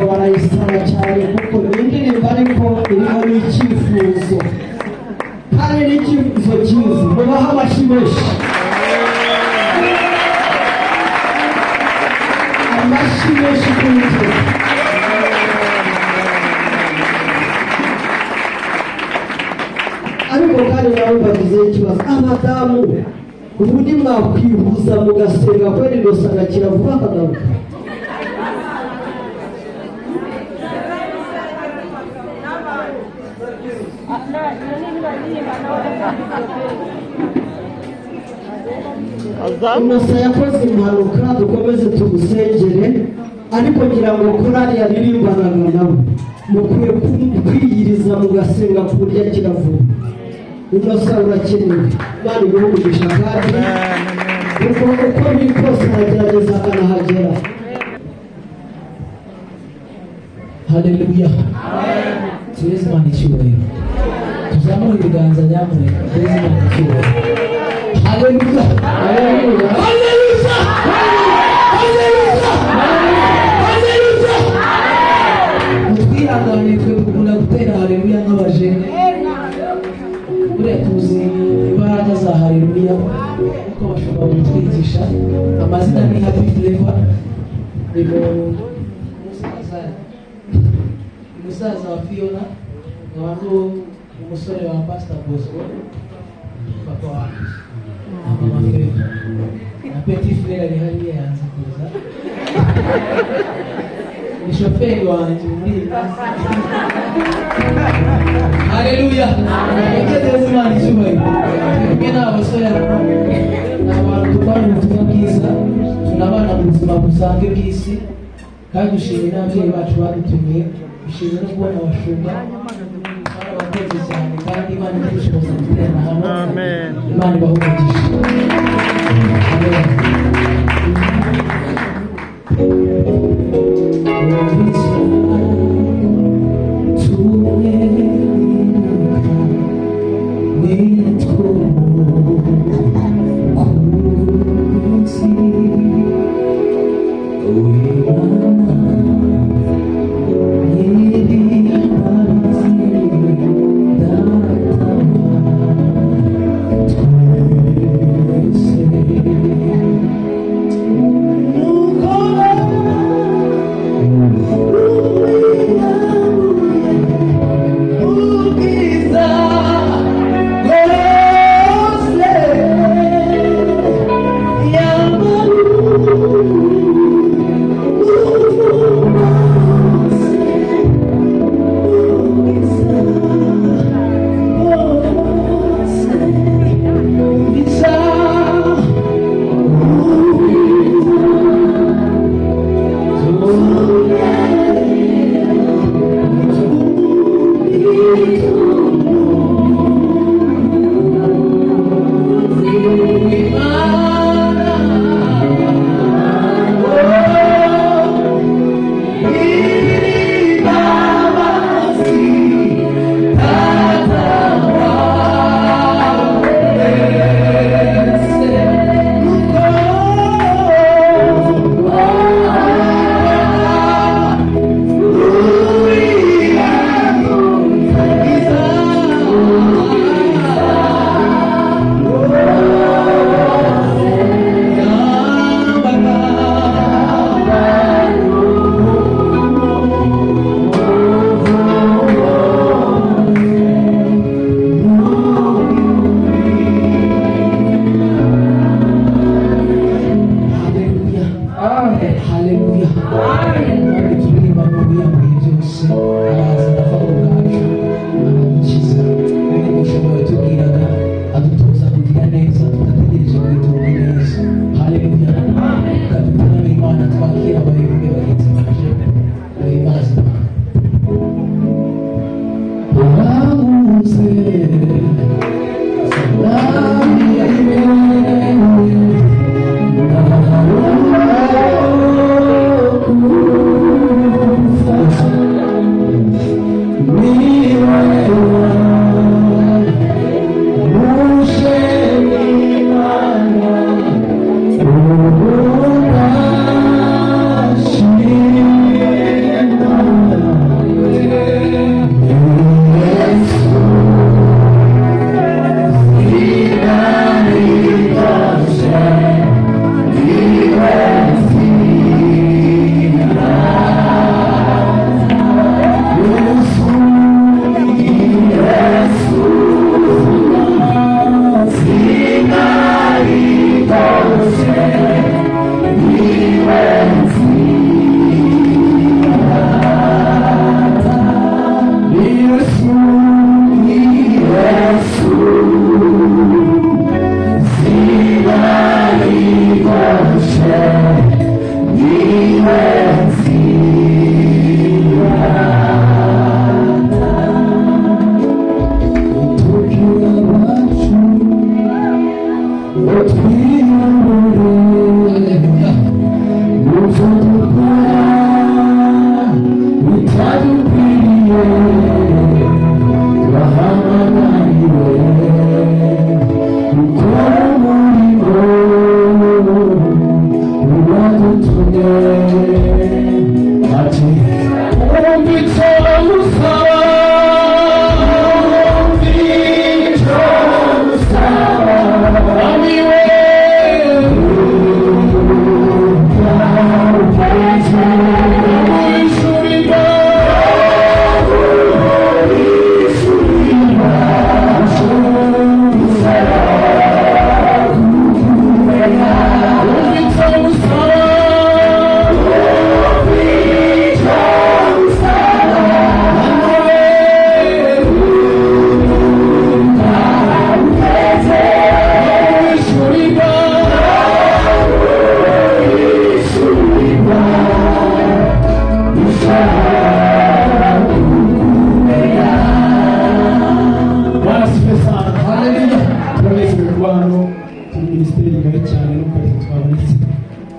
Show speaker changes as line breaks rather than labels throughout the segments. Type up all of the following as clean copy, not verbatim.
Barayisaba cyane kuko ni indirimbo ariko irimo n'icyifuzo kandi n'icyifuzo cyiza. Mubahe amashyi menshi, amashyi menshi kuri twe. Ariko kandi nabo bagizeho ikibazo, abadamu ubundi mwakwihuza mugasenga kweri Innocent agakira vuba akagaruka. Innocent yakoze impanuka, dukomeze tumusengere, ariko ngira ngo korali yaririmbanaga nabo mukwiye kwiyiriza mugasenga ku buryo akira vuba. Innocent urakenewe, Imana iguhe umugisha kandi kuko uko biri kose aragerageza akanahagera.
Haleluya, tuweze Imana icyubahiro, tuzamure ibiganza nyamuneka, tuweze Imana icyubahiro. Haleluya, haleluya, haleluya, haleluya. Mutwihangane, twe dukunda gutera haleluya nk'abajene, buriya tuzi imbaraga za haleluya kuko bashobora kutwigisha. Amazina ni Happy Flavor, ni musaza wa Fiona, nkaba ndi umusore wa Pastor Bosco, papa wanjye na mama Favor na petit frère ari hariya yanze kuza, ni shoferi wanjye muri iyi minsi. Haleluya, mutegereze Imana icyubahiro. Twebwe ni abasore hano, ni abantu dutwara ubutumwa bwiza, tunabana mu buzima busanzwe bw'isi, kandi dushimira n'ababyeyi bacu badutumiye, dushimira no kubona abashumba barabakoze cyane, kandi Imana idushoboza guterana hano. Imana ibahe umugisha. Amen. Haleluya, haleluya. Turirimba ngo wiyambuye byose, araza arava ku bwacu aradukiza. Bene mushumba yatubwiraga adutoza kugira neza tudategereje kwitura neza. Haleluya, kadutarame Imana, twakira abayoboke bagenzi baje duhimbaze Imana. Urahuze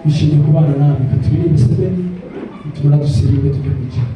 Twishimiye kubana namwe. Reka turirimbe sebeni, nitumara dusirimbe tujye kwicara.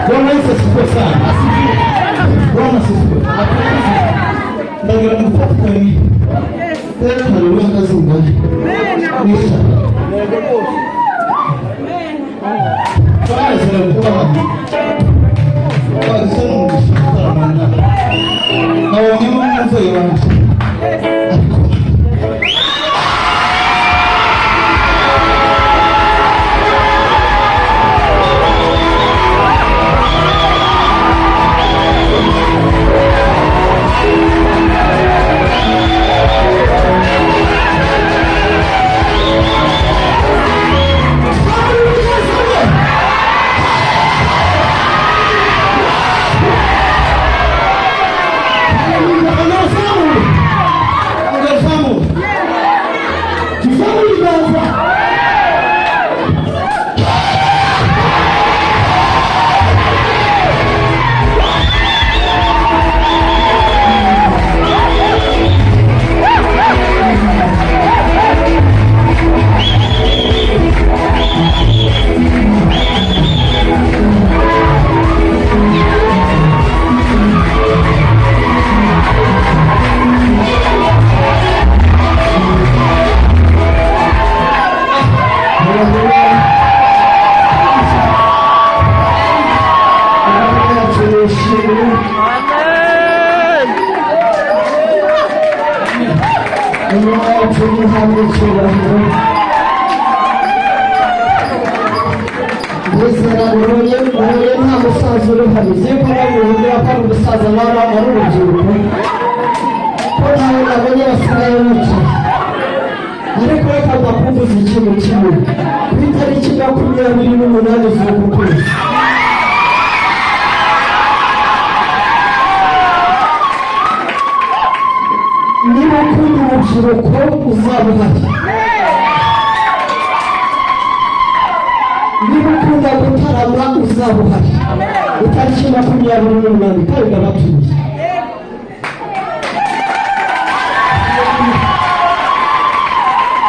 Bwana Yesu asifiwe sana. Bwana asifiwe. Ndagira ngo dufatanye. Tena haleluya kazinga. Nisha. Twanezerewe kuba hano. Twagize n'umugisha gutaramana nawe. Nabonyemo n'umubyeyi wanjye. Ariko
Ishimwe, ihabwe icyubahiro. Ndizera ubonye nta musaza uri hano. Uzi ko nawe wumvira ko ari umusaza, nawe ari urubyiruko, ko ntawe nabonye basigaye bicaye. Ariko reka mbakumbuze ikintu kimwe: ku itariki 28 z'uku kwezi, niba ukunda urubyiruko uzaba uhari, niba ukunda gutarama uzaba uhari, itariki 28, kandi ndabatuye.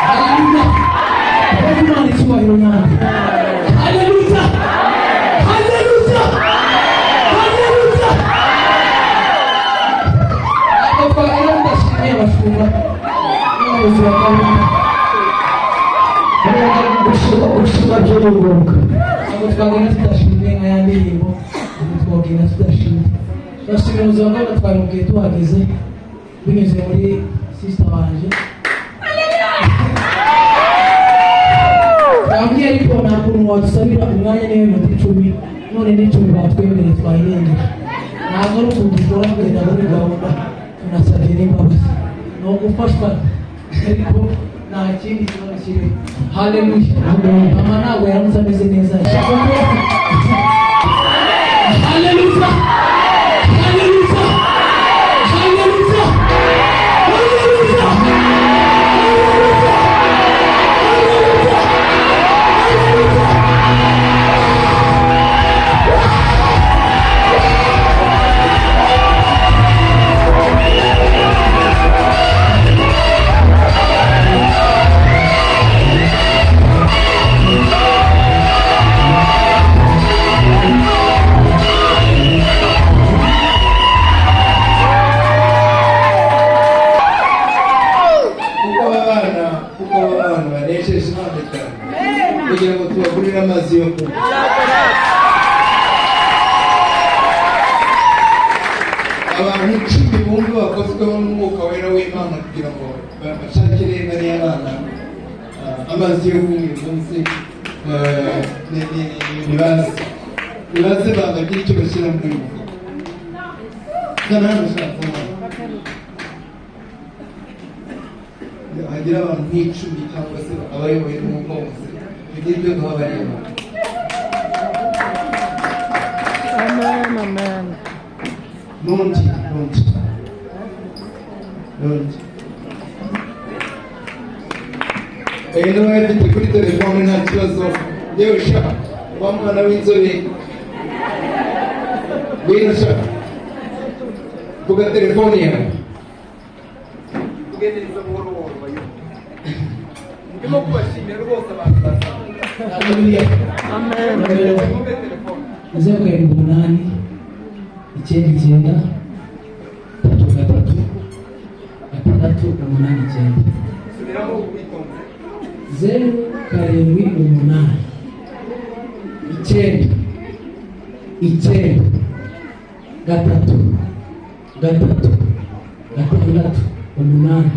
Haleluya! Mbega Imana icyubahiro nawe! Haleluya! Haleluya! Haleluya! Ntabwo twagera tudashimiye abashumba n'abayobozi ba gahunda.
Gushima, gushima byo ni ngombwa.
Ntabwo twagenda tudashimiye nka ya ndirimbo, ntabwo twagenda tudashimye. Turashimira ubuzima bwacu, twabibwiye tuhageze binyuze muri sister wanje. Twabwiye ariko nta kuntu wadusabira umwanya niyo minota 10, none n'10 batwemereye twayirengeje. Ntabwo ari ukuntu dushobora kugenda muri gahunda, tunasabye n'imbabazi, ni ugufashwa, ariko nta kindi kibazo kiriho. Haleluya! Mama ntabwo yaramutse ameze neza. Haleluya! Haleluya! Haleluya! Haleluya!
Kuko aba bana banejeje Imana cyane, kugira ngo tubagurire amazi yo kunywa. Abantu 10 bumva bakozweho n'umwuka wera w'Imana kugira ngo bashakire bariya bana amazi yo kunywa uyu munsi, nibaze bagire icyo bashyira muri uyu mufuka. Zana hano, shaka hano hagira abantu nk'icumi cyangwa se abayoboye n'umwuka wose, tugire ibyo duha bariya bantu.
Amen, amen.
N'undi, n'undi, n'undi. Niba afite kuri telefone nta kibazo. Yewe sha, wa mwana w'inzobe, ngwino sha, vuga telefone yawe. Vuge neza, buhoro buhoro bayumve. Ndimo kubashimira rwose, abantu basanzwe.
Haleluya!
Amen.
Vuge telefone.
078 99 33 689.
Subiramo witonze.
078 99 3 3 6 8 9.